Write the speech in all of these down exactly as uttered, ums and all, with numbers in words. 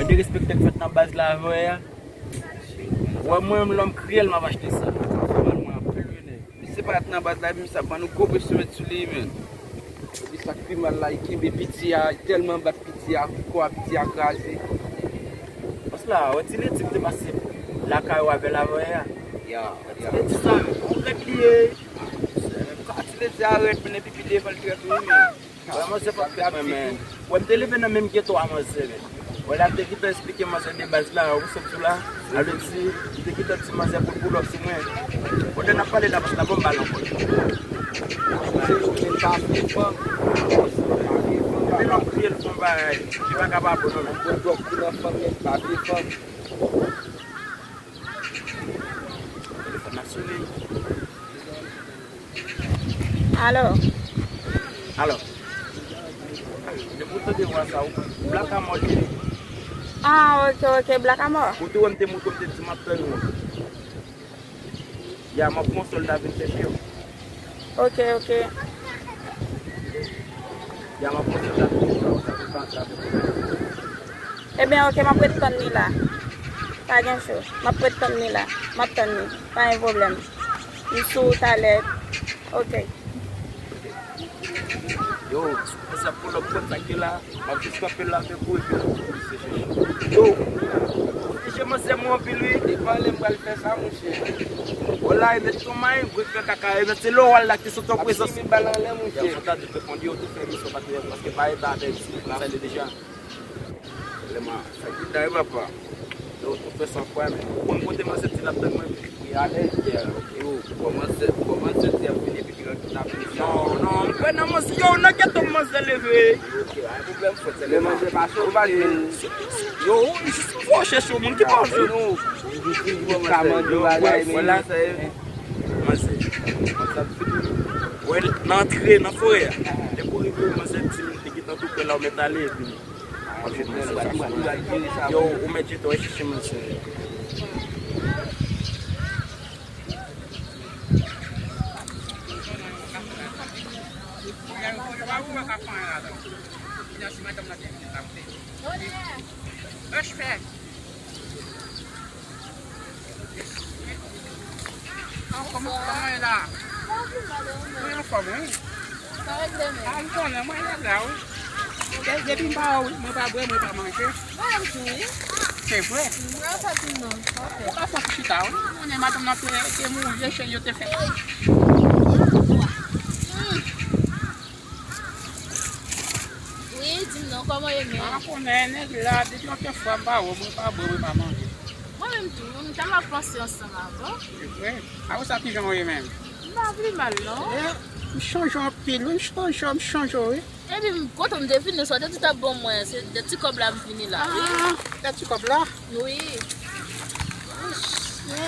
Derespekte k fèt nan baz la avè a. Wè mwen menm lè m kriyèl m ap achte sa. Sa fè mal mwen anpil wi nèg. Misye parèt nan baz la epi misye ap ban nou gwo presyon met sou li menm. Epi sa k pi mal la, li kenbe piti a, li tèlman bat piti a, kou a piti a kraze. Paske la, wè ti leti m te pase lakay ou avè l avè a. Ya, ya. Ti leti sa, yon rèd li ye. Ka ti leti a rèd, men epi pi devan l trè tou wi menm. Wè manzè pa t fèt mwen, men. Wè m te leve nan menm geto a manzè, men. Wè la m te gentan esplike manzè de baz la, ou sot sou la. Sa vle di, m te gentan di manzè pou l pull up sou mwen. Pandan n ap pale la, paske la bon m pale ankò. Epi lè w kriye l fè yon bagay, li pa ka pa bon non, men. Telefòn nan sone. Alo. Alo. Depi w tande vwa sa, ou Black Amor li ye. Ah, ok, ok, Black Amor. Ou te wè m te montre, m te di m ap tann ou. Ya, m ap pran sòlda vin chèche w. Ok, ok. Ya, m ap pran sòlda vin chèche w, sa vin pa antre avèk ou. Ebyen, ok, m ap ret tann li la. Pa gen cho. M ap ret tann li la. M ap tann li. Pa gen pwoblèm. M sou ou talè. Ok. Yo, sa pou lòt pòt sa ki la, m ap jis kanpe la avèk ou epi nou pou misye chèche. Yo, pwoteje manzè mwen anpil wi, e pa lè m pral fè sa, monchè. Wala, e mèt ton may, gwe fè kaka, e mèt se lowal la ki sot an prezans. Ap sou bal anlè, monchè. Yo, sa ta di reponn yo, tou fè misyon pa tou, paske pa e ta avèti, m ap fè li deja. Lè m a, sa ki ta e papa. Yo, tou fè san fwa, men. Ou konn kote manzè ti l ap tann mwen, men. Wi, alèz. Yo, kòman sèt, kòman sèt ap vini epi ki lòt ki t ap vini sa? Non, non, m kwè nan manzè. Yo, nan geto manzè leve. Ok, pa gen pwoblèm, frè, sèlman. Men manzè pa sòti. Yo, jis fò chèche yon moun ki pa vle. Yo, wè la sa ye. Manzè. Manzè ap vini. Wè, nan antre, nan forè a. Depi w rive, manzè di m li gentan tou prè la, ou mèt ale, epi Yo, ou mèt jete w chèche manzè. Respè. Kòman, kòman e la? Mwen anfòm, wi. A, m konnen, mwen rèd la, wi. De-, depi m pa wè w, mwen pa bwè, mwen pa manje. Mwen menm tou, wi. Se vre? Mwen pa di non. Ou ka fè yon ti chita, wi. Ou konnen madanm nan te, te mouri, je cheri yo te fè. Wi, di m non, kòman w ye menm? A, konnen nèg la, depi yon kèk fwa m pa wè w, mwen pa bwè, mwen pa manje. Mwen menm tou, m tèlman panse ansanm avè w. Se vre? Apre sa, kijan w ye menm? M pa pi mal, non. E, m chanje w anpil, wi, m chanje w, m chanje w, wi. Epi, m, kote m te vini, sa w te di t ap ban mwen, se de ti kòb la m vini la, wi. A, de ti kòb la? Wi. Monchè.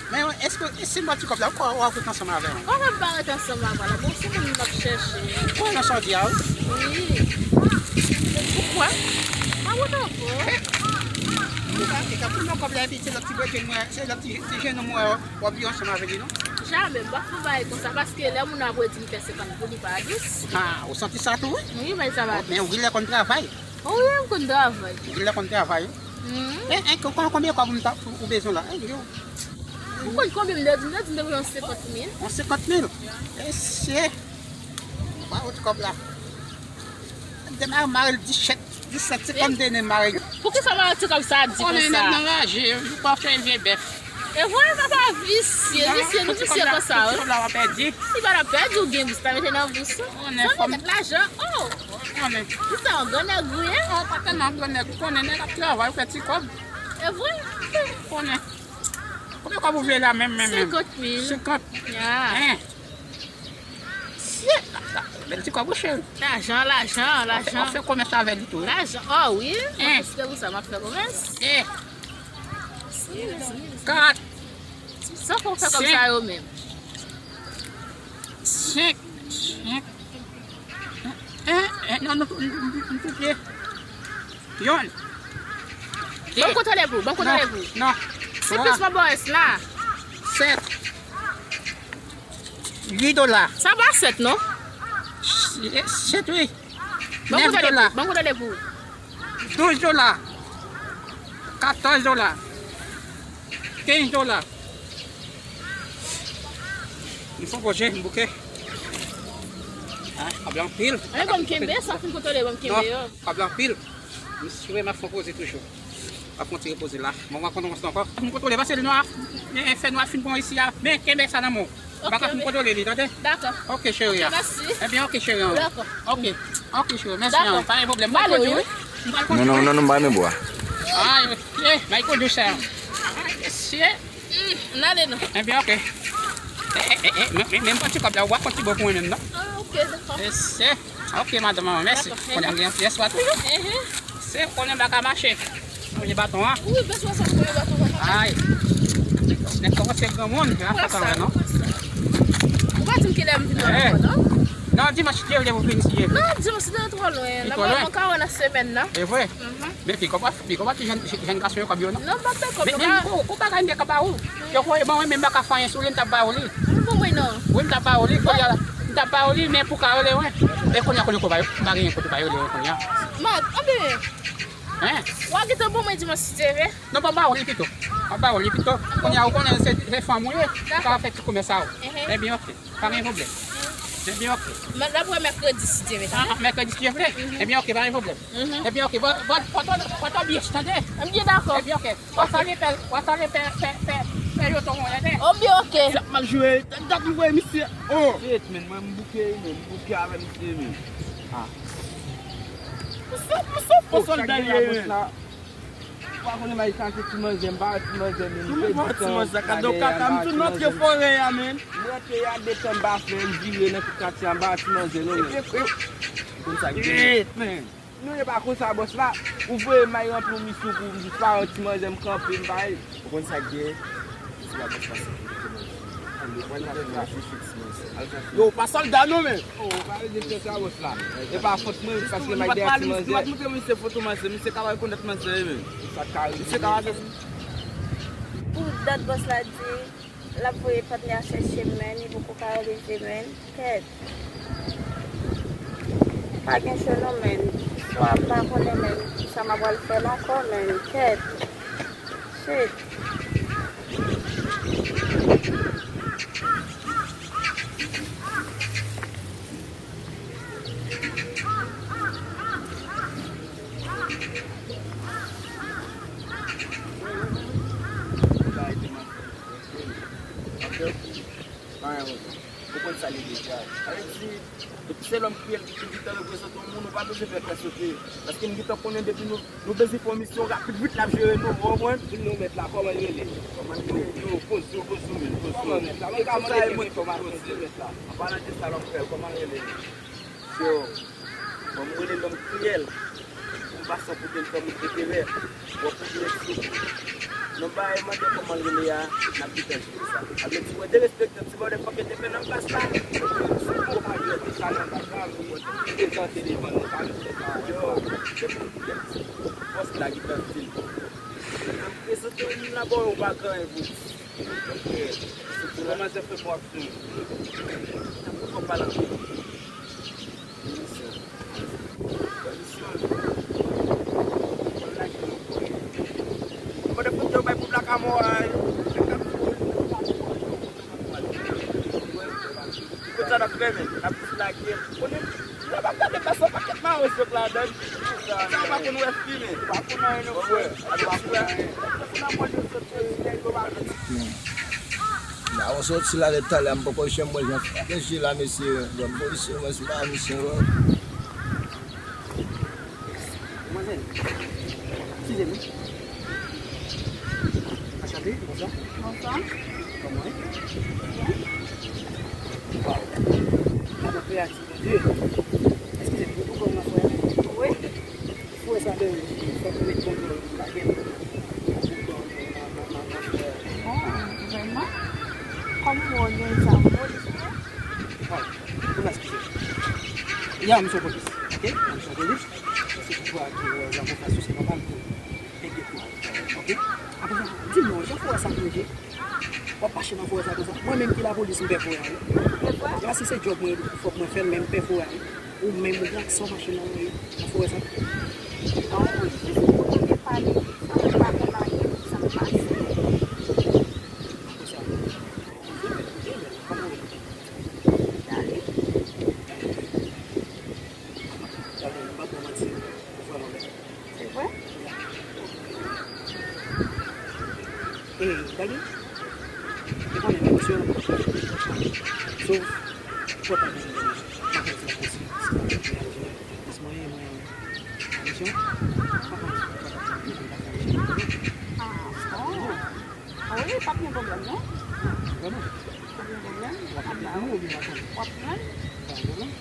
Men èske, e si m ba w ti kòb la, ou kwè w ap ret ansanm avè m? Ou kwè m pa ret ansanm avè w la? Bon, se moun m ap chèche. Ou kwè nan sa w di a, wi? Wi. Ou kwè? Pa wont ankò. E, ou ka, e ka pou m nan kòb la, epi se lòt ti bredjenn mwen, se lòt ti, ti jennonm mwen w ap viv ansanm avè li, non? Jamè, m p ap fè bagay konsa, paske lè moun ap redi m fè senkant goud, li pa dous. Ha, ou santi sa tou, wi? Wi, men sa pa dous. Men ou genlè konn travay. Wi, m konn travay. Ou genlè konn travay, wi. Mhm. E, e, kon-, konbyen kòb ou ta, ou, ou bezwen la? E, yo. Ou konn konbyen m dwe di m? M dwe di m dwe yon senkant mil. Yon senkant mil? Mesye. Ba ou ti kòb la. M te mare, mare l disèt, disèt, se kòm te ne mare. Poukisa mare ti kòb sa di konsa? Konnen nèg nan raje, li pa fè vye bèf. E vre, papa visye, visye, nou visye konsa, wi. Ti kòb la w ap pèdi. Li pa t ap pèdi, ou gen bous, pa mete nan bous ou. Konnen. Sa fè tèt lajan, oh! Konnen. Kisa, yon gran nèg ou ye? Non, pa tèlman gran nèg, ou konnen nèg ap travay, ou fè ti kòb. E vre? Konnen. Konbyen kòb ou vle la menm, menm, menm? Senkant mil. Senkant? Ya. Hein? Shit, la, la, bèl ti kòb, wi, cheri. Lajan, lajan, lajan. Ou fè, ou fè komès avè li tou, wi. Lajan, oh wi. Hein? Paske pou sa, m ap fè komès. De. Kat. Sa fè w fè kòb sa yo menm? Senk. Senk. Hein, hein, non, non, non, non, non, non. Yonn. Ban m konte lè pou, ban m konte lè pou. Non. Senk plis mwen ba w S la. Sèt. Uit dola. Sa pa sèt, non? Sèt, wi. Nèf dola. Ban m konte lè pou, ban m konte lè pou. Douz dola. Katòz dola. Kenz dola. M fè yon poze, m bouke. Ah, kòb la anpil. Ann ban m kenbe, sa fin kontwole, ban m kenbe yo. Non, kòb la anpil. M swe m ap fè yon poze toujou. M ap fè yon ti repoze la. Mwen, mwen konn konsa ankò. M kontwole, paske nou a, e, e, fè nou a fin pran isi a. Men, kenbe sa nan men w. M pa ka fin kontwole li, tande? Dakò. Ok, cheri a. Mèsi. Ebyen, ok, cheri an. Dakò. Ok. Ok, cheri, mèsi an. Pa gen pwoblèm. M pral kondwi, wi. M pral kondwi. Non, non, non, non, m pa renmen bwa. Ay, mesye, bay kondwi sa. Ay, mesye. Hmm, n ale non. Ebyen, ok. E, e, e, e, men, men, men, pran ti kòb la, ou pa pran ti bò pou mwen menm, non? Ah, ok, dakò. Mesye. Ok, madanm, mèsi. Dakò. Konnen m gen pyès pa toujou. Mhm. Se konnen m pa ka mache. Mwen gen baton an. Wi, bèt wè sa pou yon baton pa ka. Ay. Nèg kòmanse granmoun, la fòt an wè, non? Ou pa di m kilè m vin nan ankò, non? Non, dimanch, Dye vle pou vin, si Dye vle. Non, dimanch, se twò lwen. Li twò lwen? Nòmalman, ka wè nan semèn nan. E vre? Mhm. Men pi kòman, pi kòman ti jèn, jèn gason yo kòb yo, non? Non, m pa fè kòb, men, non, men, pa kou, kou bagay m te ka ba ou. Yo voye ban mwen, men m pa ka fè anyen sou li, m t ap ba ou li. Ou pa voye, non. Wi, m t ap ba ou li, kounye a la, m t ap ba ou li, men pou ka rele mwen. E kounye a, kounye a, kounye a, m pa genyen kote ba yo li, kounye a. Mad, anben, hein? W a gentan ban mwen dimanch si Dye vle. Non, pa ba ou li pito. Pa ba ou li pito. Kounye a, ou konnen se, se fanm ou ye. Ou ka fè ti komès a ou. Mhm. Ebyen, ok. Pa gen pwoblèm. Ebyen, ok. Mwen, n ap wè mèkredi, si Dye vle, tande? Ah, mèkredi, si Dye vle? Mhm. Ebyen, ok, pa gen pwoblèm. Mhm. Ebyen, ok. Bon, bon, pòtò, pòtò byè, tande? Ebyen, dakò. Ebyen, ok. W a salye pè, w a salye pè, pè, pè, pè yo tonton, tande? Ebyen, ok. L ap mal jwe. Dat m voye misye. Oh! Shit, men, mwen, m bouke, men, m bouke avè misye, men. Ah. Misye, misye fò sòlda li ye, men. Ou pa konnen m al chache ti manzè, m pa wè ti manzè, men. Tou moun pa wè ti manzè, kado kaka, m tou nan antre forè a, men. M rantre a, detan m pa fè, m vire nan tout katye a, m pa wè ti manzè, non, men. Konn sa k gen. Shit, men. Non, e pa konsa, bòs la. Ou voye m al ranpli yon misyon pou m disparèt, ti manzè, m kanpe, m bay. Ou konn sa k gen? Se pa bòs la, se pou manje. Al chache, al chache. Yo, pa sòlda non, men. Oh, pa vle di fè sa, bòs la. E pa fòt mwen, paske m al dèyè ti manzè. M pa t montre misye foto manzè, misye ka pa rekonèt manzè, men. Sa ka rive. Misye ka pa. Pou dat bòs la di, l ap voye patnè a chèche m, men li poko ka rive, men. Kèt. Pa gen cho non, men. Swa m pa konnen, men, kisa m ap pral fè l ankò, men. Kèt. Shit. Ou konn sa li deja. Sa vle di, depi se lòm kriyèl ki gentan reprezante yon moun, ou pa bezwen fè kè sote. Paske m gentan konnen depi nou, nou bezwen fè yon misyon rapid, vit l ap jere nou, ou konprann? Vin nou mèt la, kòman l rele? Kòman l rele? Yo, poze w, poze w, men, poze w. Kòman mèt la? Mwen ka mande kèk enfòmasyon sou mèt la. An palan de sa, lòm kriyèl, kòman l rele? Yo. Bon, m rele lòm kriyèl. M pa san pote l kòm veterè. Bon, pou vle sou. Non, ba e mande kòman l rele a, n ap gentan jere sa. Sa vle di, mwen derespekte ti bòdè fòk yo te fè nan plas la. Se pou pa jete sa nan plas la, pou mwen prezante devan nou, pa jete sa. Yo, se pou bòs la gentan di l. Nan prezante w la, bon, ou pa gen anyen pou di. Kòman se fè pou aksyon? Nan pou fò pale anpil. Mwen te fout yo bay pou Black Amor, ay. Kote sa n ap fè, men? N ap jis lage. Konnen, lè w ap gade plas, yon pakèt mawon sot ladan. Sa w pa konn wè fi, men. Ou pa konn anyen, non, frè. Ou pa konn anyen. Mawon soti la lè talè, m poko janm wè jan fè je la, mesye. Bon, polisye, mwen se pa misye, bon. Manzèl, eskize m wi. Anchante, bonswa. Bonswa. Kòman w ye? Byen. Waw. Madan kreatif, Bondye. Eskize m, ou konn mwen frè? Wi. Frè sa de, fòk ou met bon dlo lage l. Oh, vrèman? Kòman w òganize sa? Ou polis ou ye? Waw, ou la eskize. Ya, m se yon polis, ok? M se yon polis. Se pouvwa ki wè zanfan fè sou se nòmal pou pede pou. Ok? Apre sa, di m non, jan fò sa pou je? W ap mache nan forè sa konsa? Mwen menm ki lapolis, m pè forè a, wi. E pa si se djòb mwen, fòk mwen fè l, men m pè forè a, wi. Ou menm, ou gen aksan mache nan, nan forè sa? Non, jis pou tande pale, sa mwen pa konn la. E, gade, e konnen menm si yo nan pòt la, sof pòt la gen dènye. M pa konn si l ap posib, si l ap posib, paske mwen, mwen, nan misyon, m pa konn si pòt la gen dènye, m pa fè misyon. Ah, bon. Ah wi, pa t gen pwoblèm, non? Vrèman. Pa t gen pwoblèm. W ap fè misyon oubyen w ap fè? W ap jwenn. Pa gen pwoblèm.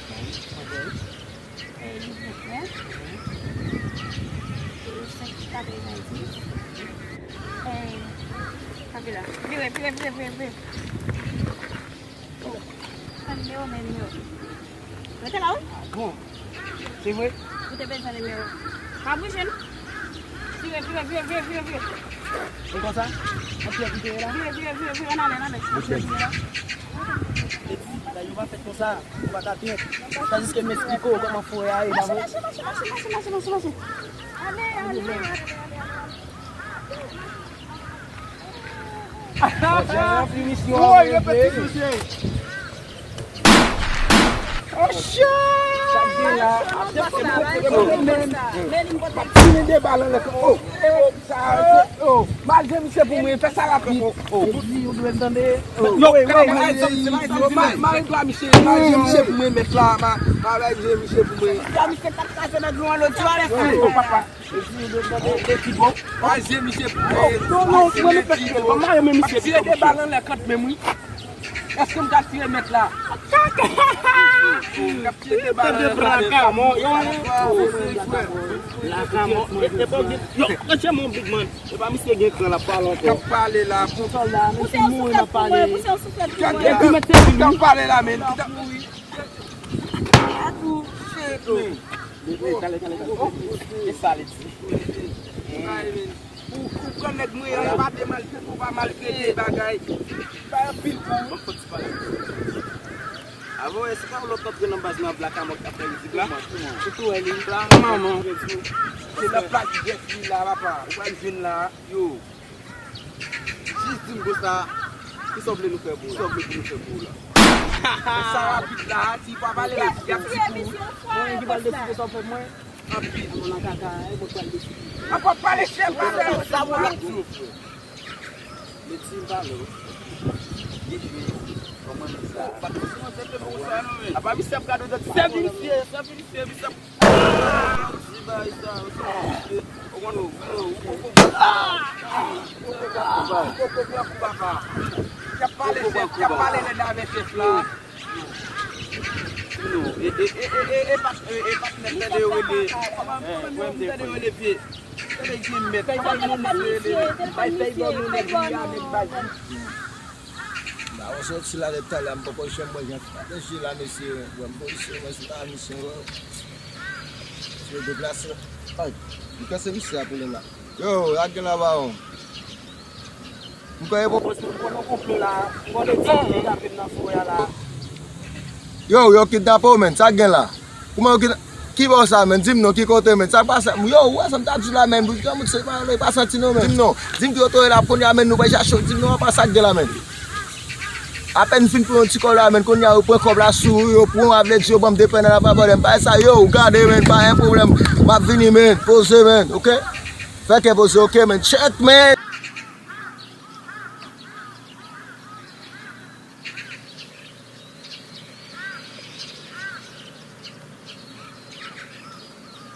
Pa gen pwoblèm. E, li vin nèf. E, senk katrevenndis. E, kanpe la. Vire, vire, vire, vire, vire. Oh, sa nimewo, men nimewo. Rete la, wi. Ah, bon. Se vre? Ou te bezwen nimewo. Pa bouje, non. Vire, vire, vire, vire, vire, vire. E konsa? Anpil ki te ye la? Vire, vire, vire, vire, ann ale, ann ale. Anpil ki te ye la? Eti, bagay yo pa fèt konsa. Ou pa ka tèt. Tandiske m esplike w kòman fò a ye, pa vre? Mache, mache, mache. Ale, ale, ale, ale, ale. Woy, repete misye. Oh, shit! Sa k gen la? M ap tire de bal anlè. Oh, oh, sa, oh, malgre misye pou mwen, fè sa rapid. Epi, ou dwe tande. Yo, mari dwa misye, malgre misye pou mwen, mèt la, ma, malgre misye pou mwen. Misye t ap kraze nan dlo an lòt jou a, lè sa. Oh, papa. Eti, ou dwe tande, eti bon. Kraze misye pou mwen. Non, non, mwen, mwen pèk tire l. Ban m mare men misye. M ap tire de bal anlè kant menm, wi. Èske m ka tire mèt la? M ap tire de bal anlè kant menm. Yo, ranche mon big man. E pa misye gen kran l ap pale ankò. K ap pale la. Pouse yon souflèt pou mwen, pouse yon souflèt pou mwen. Epi mèt se li. K ap pale la, men. Ki t ap mouri. Atou, se tou. Gade, gade, gade. E sa li di. Ou, ou pran nèg mwen an, e pa de maltrete, ou pa maltrete bagay. Bay anpil kou. Avan, wè, se pa lòt antre nan baz nan Black Amok ap fè mizik la. Ou tou wè li. Black Amok. Se nan plak dèt li la, papa. Ou pral jwenn la. Yo. Jis di m konsa, kisa w vle nou fè pou ou la? Kisa w vle pou nou fè pou ou la? Sa rapid la, si pa pale rapid, y ap di pou ou. Mwen ki pral deside sa w fè pou mwen. Anpil. Mwen nan kaka, e mwen pral deside. An pa pale chèf, pa fè sa, mwen ap di w, frè. Meti m pale w. Depi, kòman nèg sa? Apa misye ap gade w, sèvi misye, sèvi misye, misye ap Ti bagay sa yo, se yon misye. Ou konn ou, ou poko pran kou, papa. Y ap pale chèf, y ap pale lèd avè chèf la. Non, e, e, e, e, e, e, pa, e, e, pa t nèg tande yo rele. Tande yo rele vye. Tande gen mèt. Bay fèy bò nou nèg li a, nèg bay. Mwen soti la depi talè, m poko jwenn mwen jan fè jwe la, mesye. Bon, m polisye, mwen se pa misyon, bro. Mesye deplase. Ay, m kase misye a pou lè la. Yo, sa k gen la, bawon? M kwè e bon. Mwen se m konn yon konplo la. M konn e di ki tape m nan fouya la. Yo, yo kidnape w, menn. Sa k gen la? Kouman yo kidnape? Ki bò sa, menn? Di m non, ki kote, menn? Sa k pase? Yo, ou wè sa m t ap di w la, menn? Bout granmoun se pa, pa santi non, menn. Di m non. Di m ki oto e la kounye a, menn, nou pral chache w. Di m non, apa sa k gen la, menn? Apèn m fin pran yon ti kòb la, menn, kounye a yo pran kòb la sou ou, yo pran, a vle di yo ban m depann nan la pa pwoblèm. Pa sa, yo, gade, menn, pa gen pwoblèm. M ap vini, menn. Poze, menn, oke? Fè kè poze, oke, menn. Check, menn.